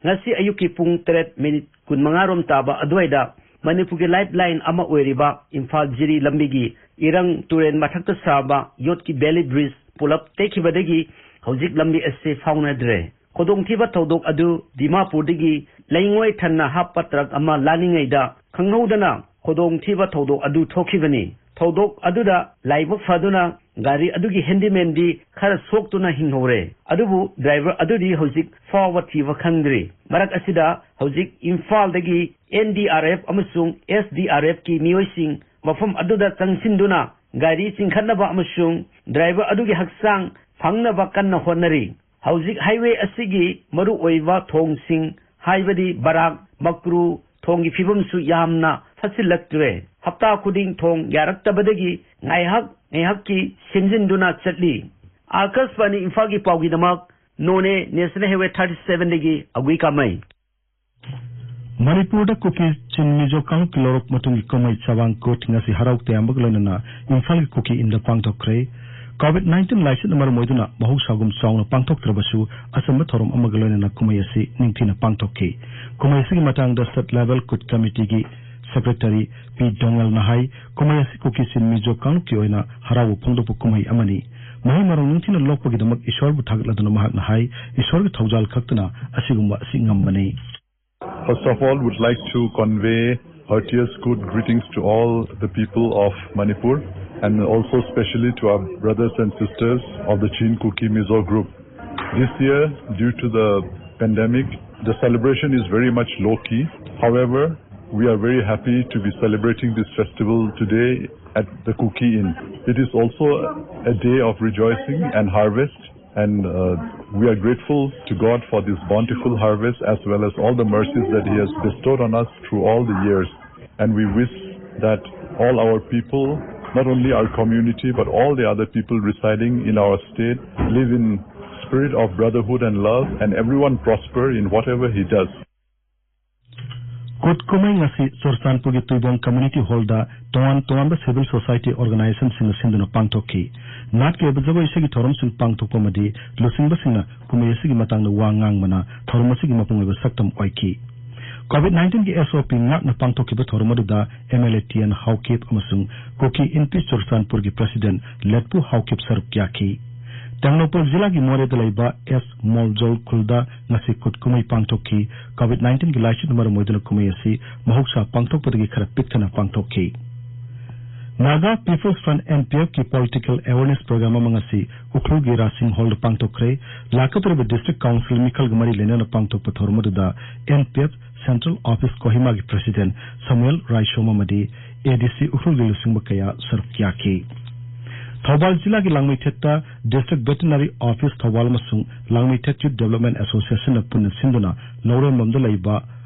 ꯉꯁꯤ ꯑꯌꯨꯛꯀꯤ ꯄꯨꯡ ꯇꯔꯦꯠ ꯃꯤꯅꯤꯠ ꯀꯨꯟꯃꯉꯥ ꯔꯣꯝ ꯇꯥꯕ ꯑꯗꯨꯋꯥꯏꯗ ꯃꯅꯤꯄꯨꯔꯒꯤ lifeline ꯑꯃ ꯑꯣꯏꯔꯤꯕ ꯏꯝꯐꯥꯜ ꯖꯤꯔꯤ ꯂꯝꯕꯤꯒꯤ ꯏꯔꯪ ꯇꯨꯔꯦꯜ ꯃꯊꯛꯇ ꯁꯥꯕ ꯌꯣꯠꯀꯤ Bailey Bridge ꯄꯨꯂꯞ ꯇꯦꯛꯈꯤꯕꯗꯒꯤ ꯍꯧꯖꯤꯛ ꯂꯝꯕꯤ ꯑꯁꯤ ꯐꯥꯎꯅꯗ꯭ꯔꯦ꯫ ꯈꯨꯗꯣꯡꯊꯤꯕ ꯊꯧꯗꯣꯛ ꯑꯗꯨ ꯗꯤꯃꯥꯄꯨꯔꯗꯒꯤ ꯂꯩꯉꯣꯏ ꯊꯟꯅ ꯍꯥꯞꯄ ꯇ꯭ꯔꯛ ꯑꯃ ꯂꯥꯜꯂꯤꯉꯩꯗ ꯈꯪꯍꯧꯗꯅ ꯈꯨꯗꯣꯡꯊꯤꯕ ꯊꯧꯗꯣꯛ ꯑꯗꯨ ꯊꯣꯛꯈꯤꯕꯅꯤ꯫ ꯊꯧꯗꯣꯛ ꯑꯗꯨꯗ ꯂꯥꯏꯕꯛ ꯐꯗꯨꯅ ꯒꯥꯔꯤ ꯑꯗꯨꯒꯤ handyman ꯗꯤ ꯈꯔ ꯁꯣꯛꯇꯨꯅ ꯍꯤꯡꯍꯧꯔꯦ꯫ ꯑꯗꯨꯕꯨ driver ꯑꯗꯨꯗꯤ ꯍꯧꯖꯤꯛ ꯐꯥꯎꯕ ꯊꯤꯕ ꯈꯪꯗ꯭ꯔꯤ꯫ ꯃꯔꯛ ꯑꯁꯤꯗ ꯍꯧꯖꯤꯛ ꯏꯝꯐꯥꯜꯗꯒꯤ ꯑꯦꯟ ꯗꯤ ꯑꯥꯔ ꯑꯦꯐ ꯑꯃꯁꯨꯡ ꯑꯦꯁ ꯗꯤ ꯑꯥꯔ ꯑꯦꯐ ꯀꯤ ꯃꯤꯑꯣꯏꯁꯤꯡ ꯃꯐꯝ ꯑꯗꯨꯗ ꯆꯪꯁꯤꯟꯗꯨꯅ ꯒꯥꯔꯤ ꯆꯤꯡꯈꯠꯅꯕ ꯑꯃꯁꯨꯡ driver ꯑꯗꯨꯒꯤ ꯍꯛꯆꯥꯡ ꯐꯪꯅꯕ ꯀꯟꯅ ꯍꯣꯠꯅꯔꯤ꯫ ꯍꯧꯖꯤꯛ highway ꯑꯁꯤꯒꯤ ꯃꯔꯨꯑꯣꯏꯕ ꯊꯣꯡꯁꯤꯡ, ꯍꯥꯏꯕꯗꯤ ꯕꯔꯥꯛ, ꯃꯀ꯭ꯔꯨ ꯊꯣꯡꯒꯤ ꯐꯤꯕꯝꯁꯨ ꯌꯥꯝꯅ ꯐꯠꯁꯤꯜꯂꯛꯇ꯭ꯔꯦ꯫ ꯍꯞꯇꯥ ꯈꯨꯗꯤꯡ ꯊꯣꯡ ꯌꯥꯔꯛꯇꯕꯗꯒꯤ ꯉꯥꯏꯍꯥꯛ ꯉꯥꯏꯍꯥꯛꯀꯤ ꯁꯦꯝꯖꯤꯟꯗꯨꯅ ꯆꯠꯂꯤ꯫ ꯑꯥꯀꯥꯁꯕꯥꯅꯤ ꯏꯝꯐꯥꯜꯒꯤ ꯄꯥꯎꯒꯤꯗꯃꯛ ꯅꯣꯅꯦ National Highway thirty seven ꯗꯒꯤ ꯑꯒꯨꯏ ꯀꯥꯃꯩ꯫ ꯃꯅꯤꯄꯨꯔꯗ ꯀꯨꯀꯤ ꯆꯤꯟ ꯃꯤꯖꯣ ꯀꯥꯡꯂꯨꯞꯀꯤ ꯂꯧꯔꯣꯛ ꯃꯇꯨꯡꯒꯤ ꯀꯨꯝꯍꯩ ꯆꯥꯕꯥꯡ ꯀꯨꯠ ꯉꯁꯤ ꯍꯔꯥꯎ ꯇꯌꯥꯝꯕꯒ ꯂꯣꯏꯅꯅ ꯏꯝꯐꯥꯜꯒꯤ ꯀꯨꯀꯤ ꯏꯟꯗ ꯄꯥꯡꯊꯣꯛꯈ꯭ꯔꯦ꯫ COVID nineteen ꯂꯥꯏꯆꯠꯅ ꯃꯔꯝ ꯑꯣꯏꯗꯨꯅ ꯃꯍꯧꯁꯥꯒꯨꯝ ꯆꯥꯎꯅ ꯄꯥꯡꯊꯣꯛꯇ꯭ꯔꯕꯁꯨ ꯑꯆꯝꯕ ꯊꯧꯔꯝ ꯑꯃꯒ ꯂꯣꯏꯅꯅ ꯀꯨꯝꯍꯩ ꯑꯁꯤ ꯅꯤꯡꯊꯤꯅ ꯄꯥꯡꯊꯣꯛꯈꯤ꯫ ꯀꯨꯝꯍꯩ ꯑꯁꯤꯒꯤ ꯃꯇꯥꯡꯗ State Level Kut Committee ꯒꯤ ꯁꯦꯀ꯭ꯔꯦꯇꯔꯤ ꯄꯤ ꯗꯣꯉꯦꯜꯅ ꯍꯥꯏ, ꯀꯨꯝꯍꯩ ꯑꯁꯤ ꯀꯨꯀꯤ ꯆꯤꯟ ꯃꯤꯖꯣ ꯀꯥꯡꯂꯨꯞꯀꯤ ꯑꯣꯏꯅ ꯍꯔꯥꯎꯕ ꯐꯣꯡꯗꯣꯛꯄ ꯀꯨꯝꯍꯩ ꯑꯃꯅꯤ꯫ ꯃꯍꯩ ꯃꯔꯣꯡ ꯅꯤꯡꯊꯤꯅ ꯂꯣꯛꯄꯒꯤꯗꯃꯛ ꯏꯁꯣꯔꯕꯨ ꯊꯥꯒꯠꯂꯗꯨꯅ ꯃꯍꯥꯛꯅ ꯍꯥꯏ, ꯏꯁꯣꯔꯒꯤ ꯊꯧꯖꯥꯜ ꯈꯛꯇꯅ ꯑꯁꯤꯒꯨꯝꯕ ꯑꯁꯤ ꯉꯝꯕꯅꯤ꯫ First of all, would like to convey heartiest good greetings to all the people of Manipur and also specially to our brothers and sisters of the Chin Kuki Mizo group. This year, due to the pandemic, the celebration is very much low key. However, we are very happy to be celebrating this festival today at the Kuki Inn. It is also a day of rejoicing and harvest, and uh, we are grateful to God for this bountiful harvest as well as all the mercies that He has bestowed on us through all the years. And we wish that all our people, not only our community, but all the other people residing in our state, live in spirit of brotherhood and love, and everyone prosper in whatever he does. ꯀꯨꯠ ꯀꯨꯝꯍꯩ ꯉꯁꯤ ꯆꯨꯔꯆꯥꯟꯄꯨꯔꯒꯤ ꯇꯨꯏꯕꯣꯡ community ꯍꯣꯜꯗ ꯇꯣꯉꯥꯟ ꯇꯣꯉꯥꯟꯕ civil society ꯑꯣꯔꯒꯅꯥꯏꯖꯦꯁꯟꯁꯤꯡꯅ ꯁꯤꯟꯗꯨꯅ ꯄꯥꯡꯊꯣꯛꯈꯤ꯫ ꯅꯥꯠꯀꯤ ꯑꯣꯏꯕ ꯖꯒꯣꯏ ꯏꯁꯩꯒꯤ ꯊꯧꯔꯝꯁꯤꯡ ꯄꯥꯡꯊꯣꯛꯄ ꯑꯃꯗꯤ ꯂꯨꯆꯤꯡꯕꯁꯤꯡꯅ ꯀꯨꯝꯍꯩ ꯑꯁꯤꯒꯤ ꯃꯇꯥꯡꯗ ꯋꯥ ꯉꯥꯡꯕꯅ ꯊꯧꯔꯝ ꯑꯁꯤꯒꯤ ꯃꯄꯨꯡ ꯑꯣꯏꯕ ꯁꯛꯇꯝ ꯑꯣꯏꯈꯤ꯫ ꯀꯣꯚꯤꯗ ꯅꯥꯏꯟꯇꯤꯟꯒꯤ ꯑꯦꯁ ꯑꯣ ꯄꯤ ꯉꯥꯛꯅ ꯄꯥꯡꯊꯣꯛꯈꯤꯕ ꯊꯧꯔꯝ ꯑꯗꯨꯗ M L A T N Haokip ꯑꯃꯁꯨꯡ ꯀꯨꯀꯤ ꯏꯟꯄꯤ ꯆꯨꯔꯆꯥꯟꯄꯨꯔꯒꯤ ꯄ꯭ꯔꯁꯤꯗꯦꯟꯠ ꯂꯦꯠꯄꯨ ꯍꯥꯎꯀꯤꯞ ꯁꯔꯨꯛ ꯌꯥꯈꯤ꯫ ꯇꯦꯡꯅꯧꯄꯜ ꯖꯤꯂꯥꯒꯤ ꯃꯣꯔꯦꯗ ꯂꯩꯕ ꯑꯦꯁ ꯃꯣꯜꯖꯣꯜ ꯈꯨꯜꯗ ꯉꯁꯤ ꯀꯨꯠ ꯀꯨꯝꯍꯩ ꯄꯥꯡꯊꯣꯛꯈꯤ꯫ ꯀꯣꯚꯤꯗ ꯅꯥꯏꯟꯇꯤꯟꯒꯤ ꯂꯥꯏꯆꯠꯅ ꯃꯔꯝ ꯑꯣꯏꯗꯨꯅ ꯀꯨꯝꯍꯩ ꯑꯁꯤ ꯃꯍꯧꯁꯥ ꯄꯥꯡꯊꯣꯛꯄꯗꯒꯤ ꯈꯔ ꯄꯤꯛꯊꯅ ꯄꯥꯡꯊꯣꯛꯈꯤ꯫ Naga people's front, N P ꯑꯦꯐꯀꯤ ꯄꯣꯂꯤꯇꯤꯀꯦꯜ ꯑꯦꯋꯦꯔꯅꯦꯁ ꯄ꯭ꯔꯣꯒ꯭ꯔꯥꯝ ꯑꯃ ꯉꯁꯤ ꯎꯈ꯭ꯔꯨꯜꯒꯤ ꯔꯥꯁꯤꯡ ꯍꯣꯜꯗ ꯄꯥꯡꯊꯣꯛꯈ꯭ꯔꯦ꯫ ꯂꯥꯛꯀꯗꯧꯔꯤꯕ ꯗꯤꯁꯇ꯭ꯔꯤꯛ ꯀꯥꯎꯟꯁꯤꯜ ꯃꯤꯈꯜꯒ ꯃꯔꯤ ꯂꯩꯅꯅ ꯄꯥꯡꯊꯣꯛꯄ ꯊꯧꯔꯝ ꯑꯗꯨꯗ N P F central office ꯀꯣꯍꯤꯃꯥꯒꯤ ꯄ꯭ꯔꯁꯤꯗꯦꯟꯠ ꯁꯃꯨꯑꯦꯜ ꯔꯥꯏꯁꯣꯝ ꯑꯃꯗꯤ ꯑꯦ ꯗꯤ ꯁꯤ ꯎꯈ꯭ꯔꯨꯜꯒꯤ ꯂꯨꯆꯤꯡꯕ ꯀꯌꯥ ꯁꯔꯨꯛ ꯌꯥꯈꯤ꯫ ꯊꯧꯕꯥꯜ ꯖꯤꯂꯥꯒꯤ ꯂꯥꯡꯃꯩꯊꯦꯠꯇ ꯗꯤꯁꯇ꯭ꯔꯤꯛ ꯚꯦꯇꯤꯅꯔꯤ ꯑꯣꯐꯤꯁ ꯊꯧꯕꯥꯜ ꯑꯃꯁꯨꯡ ꯂꯥꯡꯃꯩꯊꯦꯠ ꯌꯨꯠ ꯗꯤꯕ꯭ꯂꯞꯃꯦꯟ ꯑꯦꯁꯣꯁꯤꯌꯦꯁꯟꯅ ꯄꯨꯟꯅ ꯁꯤꯟꯗꯨꯅ ꯂꯧꯔꯦꯝꯕꯝꯗ ꯂꯩꯕ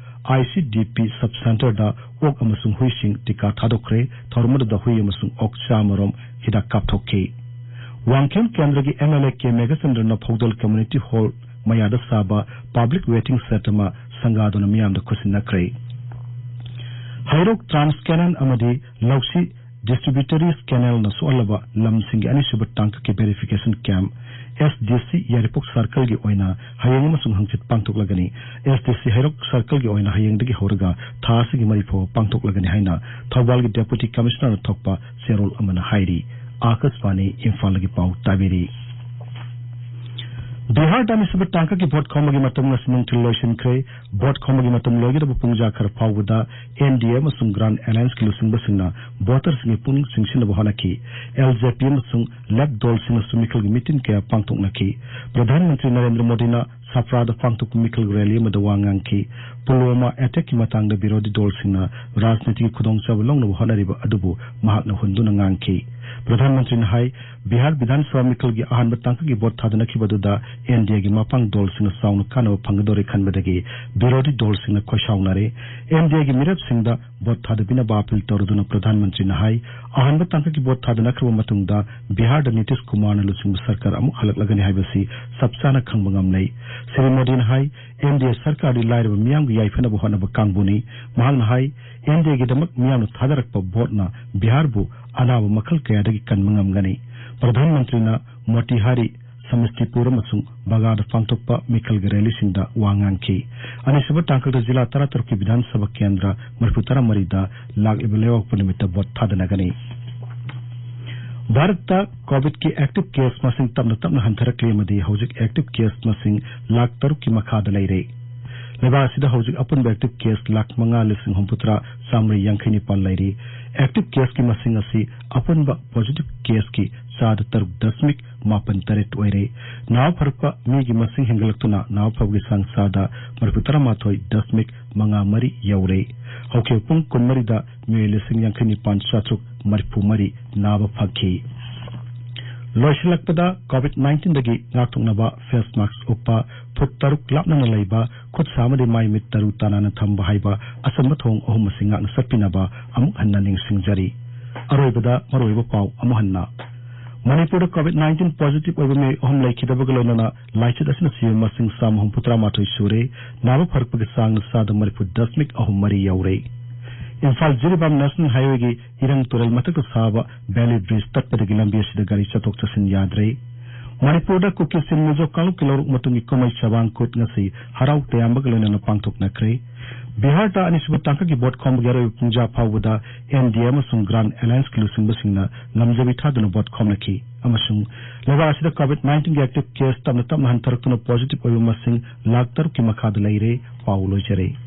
I C D P sub ꯁꯦꯟꯇꯔꯗ ꯑꯣꯛ ꯑꯃꯁꯨꯡ ꯍꯨꯏꯁꯤꯡ ꯇꯤꯀꯥ ꯊꯥꯗꯣꯛꯈ꯭ꯔꯦ꯫ ꯊꯧꯔꯝ ꯑꯗꯨꯗ ꯍꯨꯏ ꯑꯃꯁꯨꯡ ꯑꯣꯛ ꯆꯥꯃꯔꯣꯝ ꯍꯤꯗꯥꯛ ꯀꯥꯞꯊꯣꯛꯈꯤ꯫ ꯋꯥꯡꯈꯦꯝ ꯀꯦꯟꯗ꯭ꯔꯒꯤ ꯑꯦꯝ ꯑꯦꯜ ꯑꯦ ꯀꯦ ꯃꯦꯘꯆꯟꯗ꯭ꯔꯅ ꯐꯧꯗꯣꯜ ꯀꯝꯃ꯭ꯌꯨꯅꯤꯇꯤ ꯍꯣꯜ ꯃꯌꯥꯗ ꯁꯥꯕ ꯄꯕ꯭ꯂꯤꯛ ꯋꯦꯇꯤꯡ ꯁꯦꯗ ꯑꯃ ꯁꯪꯒꯥꯗꯨꯅ ꯃꯤꯌꯥꯝꯗ ꯈꯨꯠꯁꯤꯟꯅꯈ꯭ꯔꯦ꯫ ꯍꯩꯔꯣꯛ ꯇ꯭ꯔꯥꯟꯁ ꯀꯦꯅꯟ ꯑꯃꯗꯤ ꯂꯧꯁꯤ ꯗꯤꯁꯇ꯭ꯔꯤꯕ꯭ꯌꯨꯇꯔꯤꯁ ꯀꯦꯅꯦꯜꯅ ꯁꯣꯛꯍꯜꯂꯕ ꯂꯝꯁꯤꯡꯒꯤ ꯑꯅꯤꯁꯨꯕ ꯇꯥꯡꯀꯛꯀꯤ ꯚꯦꯔꯤꯐꯤꯀꯦꯁꯟ ꯀꯦꯝꯞ, ꯑꯦꯁ ꯗꯤ ꯁꯤ, ꯌꯥꯏꯔꯤꯄꯣꯛ ꯁꯥꯔꯀꯜꯒꯤ ꯑꯣꯏꯅ ꯍꯌꯦꯡ ꯑꯃꯁꯨꯡ ꯍꯪꯆꯤꯠ ꯄꯥꯡꯊꯣꯛꯂꯒꯅꯤ꯫ ꯑꯦꯁ ꯗꯤ ꯁꯤ ꯍꯩꯔꯣꯛ ꯁꯥꯔꯀꯜꯒꯤ ꯑꯣꯏꯅ ꯍꯌꯦꯡꯗꯒꯤ ꯍꯧꯔꯒ ꯊꯥ ꯑꯁꯤꯒꯤ ꯃꯔꯤ ꯐꯥꯎꯕ ꯄꯥꯡꯊꯣꯛꯂꯒꯅꯤ ꯍꯥꯏꯅ ꯊꯧꯕꯥꯜꯒꯤ ꯗꯦꯄꯨꯇꯤ ꯀꯃꯤꯁꯅꯔꯅ ꯊꯣꯛꯄ ꯆꯦꯔꯣꯜ ꯑꯃꯅ ꯍꯥꯏꯔꯤ꯫ ꯑꯥꯀꯥꯁꯕꯥꯅꯤ ꯏꯝꯐꯥꯜꯗꯒꯤ ꯄꯥꯎ ꯇꯥꯕꯤꯔꯤ꯫ ꯕꯤꯍꯥꯔꯗ ꯑꯅꯤꯁꯨꯕ ꯇꯥꯡꯀꯛꯀꯤ ꯚꯣꯠ ꯈꯣꯝꯕꯒꯤ ꯃꯇꯝ ꯉꯁꯤ ꯅꯨꯡꯊꯤꯜ ꯂꯣꯏꯁꯤꯟꯈ꯭ꯔꯦ꯫ ꯚꯣꯠ ꯈꯣꯝꯕꯒꯤ ꯃꯇꯝ ꯂꯣꯏꯒꯗꯕ ꯄꯨꯡꯖꯥ ꯈꯔ ꯐꯥꯎꯕꯗ ꯑꯦꯟ ꯗꯤ ꯑꯦ ꯑꯃꯁꯨꯡ ꯒ꯭ꯔꯥꯟ ꯑꯦꯂꯥꯌꯟꯁꯀꯤ ꯂꯨꯆꯤꯡꯕꯁꯤꯡꯅ ꯚꯣꯇꯔꯁꯤꯡꯒꯤ ꯄꯨꯛꯅꯤꯡ ꯆꯤꯡꯁꯤꯟꯅꯕ ꯍꯣꯠꯅꯈꯤ꯫ ꯑꯦꯜ ꯖꯦ ꯄꯤ ꯑꯃꯁꯨꯡ ꯂꯦꯐ ꯗꯣꯜꯁꯤꯡꯅꯁꯨ ꯃꯤꯈꯜꯒꯤ ꯃꯤꯇꯤꯟ ꯀꯌꯥ ꯄꯥꯡꯊꯣꯛꯅꯈꯤ꯫ ꯄ꯭ꯔꯙꯥꯟ ꯃꯟꯇ꯭ꯔꯤ ꯅꯔꯦꯟꯗ꯭ꯔ ꯃꯣꯗꯤꯅ ꯁꯥꯐ꯭ꯔꯥꯗ ꯄꯥꯡꯊꯣꯛꯄ ꯃꯤꯈꯜꯒꯤ ꯔꯦꯂꯤ ꯑꯃꯗ ꯋꯥ ꯉꯥꯡꯈꯤ꯫ ꯄꯨꯜꯋꯥꯃꯥ ꯑꯦꯇꯦꯛꯀꯤ ꯃꯇꯥꯡꯗ ꯕꯤꯔꯣꯙꯤ ꯗꯣꯜꯁꯤꯡꯅ ꯔꯥꯖꯅꯤꯇꯤꯒꯤ ꯈꯨꯗꯣꯡꯆꯥꯕ ꯂꯧꯅꯕ ꯍꯣꯠꯅꯔꯤꯕ ꯑꯗꯨꯕꯨ ꯃꯍꯥꯛꯅ ꯍꯨꯟꯗꯨꯅ ꯉꯥꯡꯈꯤ꯫ ꯄ꯭ꯔꯙꯥꯟ ꯃꯟꯇ꯭ꯔꯤꯅ ꯍꯥꯏ, ꯕꯤꯍꯥꯔ ꯕꯤꯙꯥꯟ ꯁꯚꯥ ꯃꯤꯈꯜꯒꯤ ꯑꯍꯥꯟꯕ ꯇꯥꯡꯀꯛꯀꯤ ꯚꯣꯠ ꯊꯥꯗꯅꯈꯤꯕ ꯑꯗꯨꯗ ꯑꯦꯟ ꯗꯤ ꯑꯦꯒꯤ ꯃꯄꯥꯡ ꯗꯣꯜꯁꯤꯡꯅ ꯆꯥꯎꯅ ꯀꯥꯟꯅꯕ ꯐꯪꯒꯗꯧꯔꯦ ꯈꯟꯕꯗꯒꯤ ꯕꯤꯔꯣꯙꯤ ꯗꯣꯜꯁꯤꯡꯅ ꯈꯣꯏꯁꯥꯎꯅꯔꯦ꯫ ꯑꯦꯟ ꯗꯤ ꯑꯦꯒꯤ ꯃꯤꯔꯦꯞꯁꯤꯡꯗ ꯚꯣꯠ ꯊꯥꯗꯕꯤꯅꯕ ꯑꯥꯄꯤꯜ ꯇꯧꯔꯗꯨꯅ ꯄ꯭ꯔꯙꯥꯟ ꯃꯟꯇ꯭ꯔꯤꯅ ꯍꯥꯏ, ꯑꯍꯥꯟꯕ ꯇꯥꯡꯀꯛꯀꯤ ꯚꯣꯠ ꯊꯥꯗꯅꯈ꯭ꯔꯕ ꯃꯇꯨꯡꯗ ꯕꯤꯍꯥꯔꯗ ꯅꯤꯇꯤꯁ ꯀꯨꯃꯥꯔꯅ ꯂꯨꯆꯤꯡꯕ ꯁꯔꯀꯥꯔ ꯑꯃꯨꯛ ꯍꯜꯂꯛꯂꯒꯅꯤ ꯍꯥꯏꯕꯁꯤ ꯆꯞ ꯆꯥꯅ ꯈꯪꯕ ꯉꯝꯂꯦ꯫ ꯁ꯭ꯔꯤ ꯃꯣꯗꯤꯅ ꯍꯥꯏ, ꯑꯦꯟ ꯗꯤ ꯑꯦ ꯁꯔꯀꯥꯔꯗꯤ ꯂꯥꯏꯔꯕ ꯃꯤꯌꯥꯝꯒꯤ ꯌꯥꯏꯐꯅꯕ ꯍꯣꯠꯅꯕ ꯀꯥꯡꯕꯨꯅꯤ꯫ ꯃꯍꯥꯛꯅ ꯍꯥꯏ, ꯑꯦꯟ ꯗꯤ ꯑꯦꯒꯤꯗꯃꯛ ꯃꯤꯌꯥꯝꯅ ꯊꯥꯗꯔꯛꯄ ꯚꯣꯠꯅ ꯕꯤꯍꯥꯔꯕꯨ ꯑꯅꯥꯕ ꯃꯈꯜ ꯀꯌꯥꯗꯒꯤ ꯀꯟꯕ ꯉꯝꯒꯅꯤ꯫ ꯄ꯭ꯔꯙꯥꯟ ꯃꯟꯇ꯭ꯔꯤꯅ ꯃꯣꯇꯤꯍꯥꯔꯤ, ꯁꯃꯁꯇꯤꯄꯨꯔ ꯑꯃꯁꯨꯡ ꯕꯒꯥꯗ ꯄꯥꯡꯊꯣꯛꯄ ꯃꯤꯈꯜꯒꯤ ꯔꯦꯂꯤꯁꯤꯡꯗ ꯋꯥ ꯉꯥꯡꯈꯤ꯫ ꯑꯅꯤꯁꯨꯕ ꯇꯥꯡꯀꯛꯇ ꯖꯤꯂꯥ ꯇꯔꯥꯇꯔꯨꯛꯀꯤ ꯕꯤꯙꯥꯟ ꯁꯚꯥ ꯀꯦꯟꯗ꯭ꯔ ꯃꯔꯤꯐꯨ ꯇꯔꯥꯃꯔꯤꯗ ꯂꯥꯛꯂꯤꯕ ꯂꯩꯕꯥꯛꯄꯣꯛꯄ ꯅꯨꯃꯤꯠꯇ ꯚꯣꯠ ꯊꯥꯗꯅꯒꯅꯤ꯫ ꯚꯥꯔꯠꯇ ꯀꯣꯚꯤꯗꯀꯤ ꯑꯦꯛꯇꯤꯚ ꯀꯦꯁ ꯃꯁꯤꯡ ꯇꯞꯅ ꯇꯞꯅ ꯍꯟꯊꯔꯛꯂꯤ ꯑꯃꯗꯤ ꯍꯧꯖꯤꯛ ꯑꯦꯛꯇꯤꯚ ꯀꯦꯁ ꯃꯁꯤꯡ ꯂꯥꯈ ꯇꯔꯨꯛꯀꯤ ꯃꯈꯥꯗ ꯂꯩꯔꯦ꯫ ꯂꯩꯕꯥꯛ ꯑꯁꯤꯗ ꯍꯧꯖꯤꯛ ꯑꯄꯨꯟꯕ ꯑꯦꯛꯇꯤꯚ ꯀꯦꯁ ꯂꯥꯈ ꯃꯉꯥ ꯂꯤꯁꯤꯡ ꯍꯨꯝꯐꯨꯇꯔꯥ ꯆꯥꯃꯔꯤ ꯌꯥꯡꯈꯩ ꯅꯤꯄꯥꯟ ꯂꯩꯔꯤ꯫ ꯑꯦꯛꯇꯤꯚ ꯀꯦꯁꯀꯤ ꯃꯁꯤꯡ ꯑꯁꯤ ꯑꯄꯨꯟꯕ ꯄꯣꯖꯤꯇꯤꯚ ꯀꯦꯁꯀꯤ ꯆꯥꯗ ꯇꯔꯨꯛ ꯗꯁꯃꯤꯛ ꯃꯥꯄꯟ ꯇꯔꯦꯠ ꯑꯣꯏꯔꯦ꯫ ꯅꯥꯕ ꯐꯔꯛꯄ ꯃꯤꯒꯤ ꯃꯁꯤꯡ ꯍꯦꯟꯒꯠꯂꯛꯇꯨꯅ ꯅꯥꯕ ꯐꯕꯒꯤ ꯆꯥꯡ ꯆꯥꯗ ꯃꯔꯤꯐꯨ ꯇꯔꯥꯃꯥꯊꯣꯏ ꯗꯁꯃꯤꯛ ꯃꯉꯥ ꯃꯔꯤ ꯌꯧꯔꯦ꯫ ꯍꯧꯈꯤꯕ ꯄꯨꯡ ꯀꯨꯟꯃꯔꯤꯗ ꯃꯤꯑꯣꯏ ꯂꯤꯁꯤꯡ ꯌꯥꯡꯈꯩ ꯅꯤꯄꯥꯟ ꯆꯥꯇ꯭ꯔꯨꯛ ꯃꯔꯤꯐꯨ ꯃꯔꯤ ꯅꯥꯕ ꯐꯈꯤ꯫ ꯂꯣꯏꯁꯤꯜꯂꯛꯄꯗ ꯀꯣꯚꯤꯗ ꯅꯥꯏꯟꯇꯤꯟꯗꯒꯤ ꯉꯥꯛꯊꯣꯛꯅꯕ ꯐꯦꯁ ꯃꯥꯁꯛ ꯎꯞꯄ, ꯐꯨꯠ ꯇꯔꯨꯛ ꯂꯥꯞꯅꯅ ꯂꯩꯕ, ꯈꯨꯠ ꯁꯥ ꯑꯃꯗꯤ ꯃꯥꯏ ꯃꯤꯠ ꯇꯔꯨ ꯇꯅꯥꯟꯅ ꯊꯝꯕ ꯍꯥꯏꯕ ꯑꯆꯝꯕ ꯊꯧꯑꯣꯡ ꯑꯍꯨꯝ ꯑꯁꯤ ꯉꯥꯛꯅ ꯆꯠꯄꯤꯅꯕ ꯑꯃꯨꯛ ꯍꯟꯅ ꯅꯤꯡꯁꯤꯡꯖꯔꯤ꯫ ꯑꯔꯣꯏꯕꯗ ꯃꯔꯨꯑꯣꯏꯕ ꯄꯥꯎ ꯑꯃꯨꯛ ꯍꯟꯅ꯫ ꯃꯅꯤꯄꯨꯔꯗ ꯀꯣꯚꯤꯗ ꯅꯥꯏꯟꯇꯤꯟ ꯄꯣꯖꯤꯇꯤꯚ ꯑꯣꯏꯕ ꯃꯤꯑꯣꯏ ꯑꯍꯨꯝ ꯂꯩꯈꯤꯗꯕꯒ ꯂꯣꯏꯅꯅ ꯂꯥꯏꯆꯠ ꯑꯁꯤꯅ ꯁꯤꯕ ꯃꯁꯤꯡ ꯆꯥꯝꯃ ꯍꯨꯝꯐꯨꯇꯔꯥ ꯃꯥꯊꯣꯏ ꯁꯨꯔꯦ꯫ ꯅꯥꯕ ꯐꯔꯛꯄꯒꯤ ꯆꯥꯡꯅ ꯆꯥꯗ ꯃꯔꯤꯐꯨ ꯗꯁꯃꯤꯛ ꯑꯍꯨꯝ ꯃꯔꯤ ꯌꯧꯔꯦ꯫ ꯏꯝꯐꯥꯜ ꯖꯤꯔꯤꯕꯥꯝ ꯅꯦꯁꯅꯦꯜ ꯍꯥꯏꯋꯦꯒꯤ ꯏꯔꯪ ꯇꯨꯔꯦꯜ ꯃꯊꯛꯇ ꯁꯥꯕ ꯕꯦꯂꯤ ꯕ꯭ꯔꯤꯖ ꯇꯠꯄꯗꯒꯤ ꯂꯝꯕꯤ ꯑꯁꯤꯗ ꯒꯥꯔꯤ ꯆꯠꯊꯣꯛ ꯆꯠꯁꯤꯟ ꯌꯥꯗ꯭ꯔꯦ꯫ ꯃꯅꯤꯄꯨꯔꯗ ꯀꯨꯀꯤ ꯆꯤꯡ ꯃꯤꯖꯣ ꯀꯥꯡꯂꯨꯞꯀꯤ ꯂꯧꯔꯣꯛ ꯃꯇꯨꯡꯒꯤ ꯀꯨꯝꯍꯩ ꯆꯕꯥꯡ ꯀꯨꯠ ꯉꯁꯤ ꯍꯔꯥꯎ ꯇꯌꯥꯝꯕꯒ ꯂꯣꯏꯅꯅ ꯄꯥꯡꯊꯣꯛꯅꯈ꯭ꯔꯦ꯫ ꯕꯤꯍꯥꯔꯗ ꯑꯅꯤꯁꯨꯕ ꯇꯥꯡꯀꯛꯀꯤ ꯚꯣꯠ ꯈꯣꯝꯕꯒꯤ ꯑꯔꯣꯏꯕ ꯄꯨꯡꯖꯥ ꯐꯥꯎꯕꯗ ꯑꯦꯟ ꯗꯤ ꯑꯦ ꯑꯃꯁꯨꯡ ꯒ꯭ꯔꯥꯟ ꯑꯦꯂꯥꯌꯟꯁꯀꯤ ꯂꯨꯆꯤꯡꯕꯁꯤꯡꯅ ꯉꯝꯖꯕꯤ ꯊꯥꯗꯨꯅ ꯚꯣꯠ ꯈꯣꯝꯅꯈꯤ ꯑꯃꯁꯨꯡ ꯂꯩꯕꯥꯛ ꯑꯁꯤꯗ ꯀꯣꯚꯤꯗ ꯅꯥꯏꯟꯇꯤꯟꯒꯤ ꯑꯦꯛꯇꯤꯚ ꯀꯦꯁ ꯇꯞꯅ ꯇꯞꯅ ꯍꯟꯊꯔꯛꯇꯨꯅ ꯄꯣꯖꯤꯇꯤꯚ ꯑꯣꯏꯕ ꯃꯁꯤꯡ ꯂꯥꯈ ꯇꯔꯨꯛꯀꯤ ꯃꯈꯥꯗ ꯂꯩꯔꯦ꯫ ꯄꯥꯎ ꯂꯣꯏꯖꯔꯦ꯫